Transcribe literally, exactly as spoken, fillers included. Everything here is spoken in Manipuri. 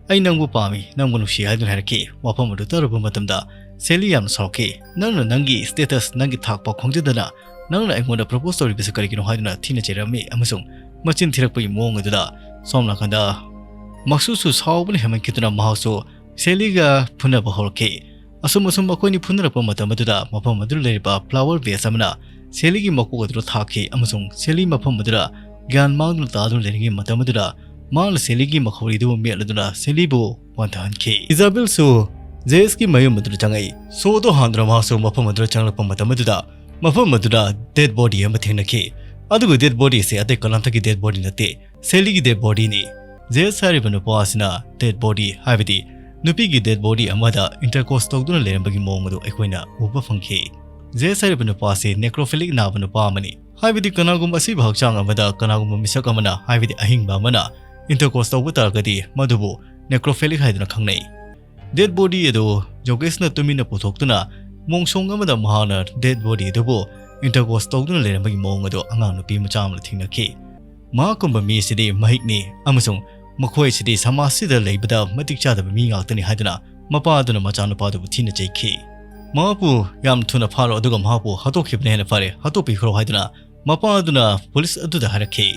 "ꯑꯩ ꯅꯪꯕꯨ ꯄꯥꯝꯃꯤ, ꯅꯪꯕꯨ ꯅꯨꯡꯁꯤ" ꯍꯥꯏꯗꯨꯅ ꯍꯥꯏꯔꯛꯈꯤ꯫ ꯋꯥꯐꯝ ꯑꯗꯨ ꯇꯥꯔꯨꯕ ꯃꯇꯝꯗ ꯁꯦꯂꯤ ꯌꯥꯝꯅ ꯁꯥꯎꯈꯤ꯫ "ꯅꯪꯅ ꯅꯪꯒꯤ status, ꯅꯪꯒꯤ ꯊꯥꯛ ꯐꯥꯎ ꯈꯪꯖꯗꯅ ꯅꯪꯅ ꯑꯩꯉꯣꯟꯗ propose ꯇꯧꯔꯤꯕꯁꯤ ꯀꯔꯤꯒꯤꯅꯣ?" ꯍꯥꯏꯗꯨꯅ ꯊꯤꯅ ꯆꯩꯔꯝꯃꯤ ꯑꯃꯁꯨꯡ ꯃꯆꯤꯟ ꯊꯤꯔꯛꯄꯒꯤ ꯃꯑꯣꯡ ꯑꯗꯨꯗ ꯁꯣꯝ ꯅꯥꯀꯟꯗ ꯃꯛꯁꯨꯁꯨ ꯁꯥꯎꯕꯅ ꯍꯦꯟꯃꯟꯈꯤꯗꯨꯅ ꯃꯍꯥꯛꯁꯨ ꯁꯦꯂꯤꯒ ꯐꯨꯅꯕ ꯍꯧꯔꯛꯈꯤ꯫ ꯑꯁꯨꯝ ꯑꯁꯨꯝ ꯃꯈꯣꯏꯅꯤ ꯐꯨꯅꯔꯛꯄ ꯃꯇꯝ ꯑꯗꯨꯗ ꯃꯐꯝ ꯑꯗꯨꯗ ꯂꯩꯔꯤꯕ flower vase ꯑꯃꯅ ꯁꯦꯂꯤꯒꯤ ꯃꯀꯣꯛ ꯑꯗꯨꯗ ꯊꯥꯈꯤ ꯑꯃꯁꯨꯡ ꯁꯦꯂꯤ ꯃꯐꯝ ꯑꯗꯨꯗ ꯒ꯭ꯌꯥꯟ ꯃꯥꯡꯗꯨꯅ ꯇꯥꯗꯨꯅ ꯂꯩꯔꯤꯉꯩ ꯃꯇꯝ ꯑꯗꯨꯗ ꯃꯍꯥꯛꯅ ꯁꯦꯂꯤꯒꯤ ꯃꯈꯧꯔꯤꯗꯨ ꯃꯦꯠꯂꯗꯨꯅ ꯁꯦꯂꯤꯕꯨ ꯋꯥꯟꯊꯍꯟꯈꯤ꯫ ꯏꯖꯥꯕꯦꯜꯁꯨ ꯖꯦꯁꯀꯤ ꯃꯌꯨꯝ ꯑꯗꯨꯗ ꯆꯪꯉꯛꯏ꯫ ꯁꯣꯗꯣ ꯍꯥꯟꯗꯨꯅ ꯃꯍꯥꯛꯁꯨ ꯃꯐꯝ ꯑꯗꯨꯗ ꯆꯪꯂꯛꯄ ꯃꯇꯝ ꯑꯗꯨꯗ ꯃꯐꯝ ꯑꯗꯨꯗ dead body ꯑꯃ ꯊꯦꯡꯅꯈꯤ꯫ ꯑꯗꯨꯒ dead body ꯑꯁꯤ ꯑꯇꯩ ꯀꯅꯥꯝꯇꯒꯤ dead body ꯅꯠꯇꯦ, ꯁꯦꯂꯤꯒꯤ dead bodyꯅꯤ꯫ ꯖꯦꯁ ꯍꯥꯏꯔꯤꯕ ꯅꯨꯄꯥ ꯑꯁꯤꯅ dead body, ꯍꯥꯏꯕꯗꯤ ꯅꯨꯄꯤꯒꯤ dead body ꯑꯃꯗ intercourse ꯇꯧꯗꯨꯅ ꯂꯩꯔꯝꯕꯒꯤ ꯃꯑꯣꯡ ꯑꯗꯨ ꯑꯩꯈꯣꯏꯅ ꯎꯕ ꯐꯪꯈꯤ꯫ ꯖꯦꯁ ꯍꯥꯏꯔꯤꯕ ꯅꯨꯄꯥ ꯑꯁꯤ necrophilic ꯅꯥꯕ ꯅꯨꯄꯥ ꯑꯃꯅꯤ꯫ ꯍꯥꯏꯕꯗꯤ ꯀꯅꯥꯒꯨꯝꯕ ꯑꯁꯤꯕ ꯍꯛꯆꯥꯡ ꯑꯃꯗ ꯀꯅꯥꯒꯨꯝꯕ ꯃꯤꯁꯛ ꯑꯃꯅ, ꯍꯥꯏꯕꯗꯤ ꯑꯍꯤꯡꯕ ꯑꯃꯅ intercourse ꯇꯧꯕ ꯇꯥꯔꯒꯗꯤ ꯃꯗꯨꯕꯨ necrophilic ꯍꯥꯏꯗꯨꯅ ꯈꯪꯅꯩ꯫ Dead body ꯑꯗꯨ ꯖꯣꯒꯦꯁꯅ ꯇꯨꯃꯤꯟꯅ ꯄꯨꯊꯣꯛꯇꯨꯅ ꯃꯣꯡꯁꯣꯡ ꯑꯃꯗ ꯃꯍꯥꯛꯅ dead body ꯑꯗꯨꯕꯨ intercourse ꯇꯧꯗꯨꯅ ꯂꯩꯔꯝꯕꯒꯤ ꯃꯑꯣꯡ ꯑꯗꯨ ꯑꯉꯥꯡ ꯅꯨꯄꯤ ꯃꯆꯥ ꯑꯃꯅ ꯊꯦꯡꯅꯈꯤ꯫ ꯃꯍꯥꯛꯀꯨꯝꯕ ꯃꯤ ꯑꯁꯤꯗꯤ ꯃꯍꯤꯛꯅꯤ ꯑꯃꯁꯨꯡ ꯃꯈꯣꯏ ꯑꯁꯤꯗꯤ ꯁꯃꯥꯖꯁꯤꯗ ꯂꯩꯕꯗ ꯃꯇꯤꯛ ꯆꯥꯗꯕ ꯃꯤ ꯉꯥꯛꯇꯅꯤ ꯍꯥꯏꯗꯨꯅ ꯃꯄꯥ ꯑꯗꯨꯅ ꯃꯆꯥꯅꯨꯄꯥꯗꯨꯕꯨ ꯊꯤꯅ ꯆꯩꯈꯤ꯫ "ꯃꯍꯥꯛꯄꯨ ꯌꯥꯝ ꯊꯨꯅ ꯐꯥꯔꯣ, ꯑꯗꯨꯒ ꯃꯍꯥꯛꯄꯨ ꯍꯥꯠꯇꯣꯛꯈꯤꯕꯅ ꯍꯦꯟꯅ ꯐꯔꯦ, ꯍꯥꯠꯇꯣꯛꯄꯤꯈ꯭ꯔꯣ" ꯍꯥꯏꯗꯨꯅ ꯃꯄꯥ ꯑꯗꯨꯅ ꯄꯨꯂꯤꯁ ꯑꯗꯨꯗ ꯍꯥꯏꯔꯛꯈꯤ꯫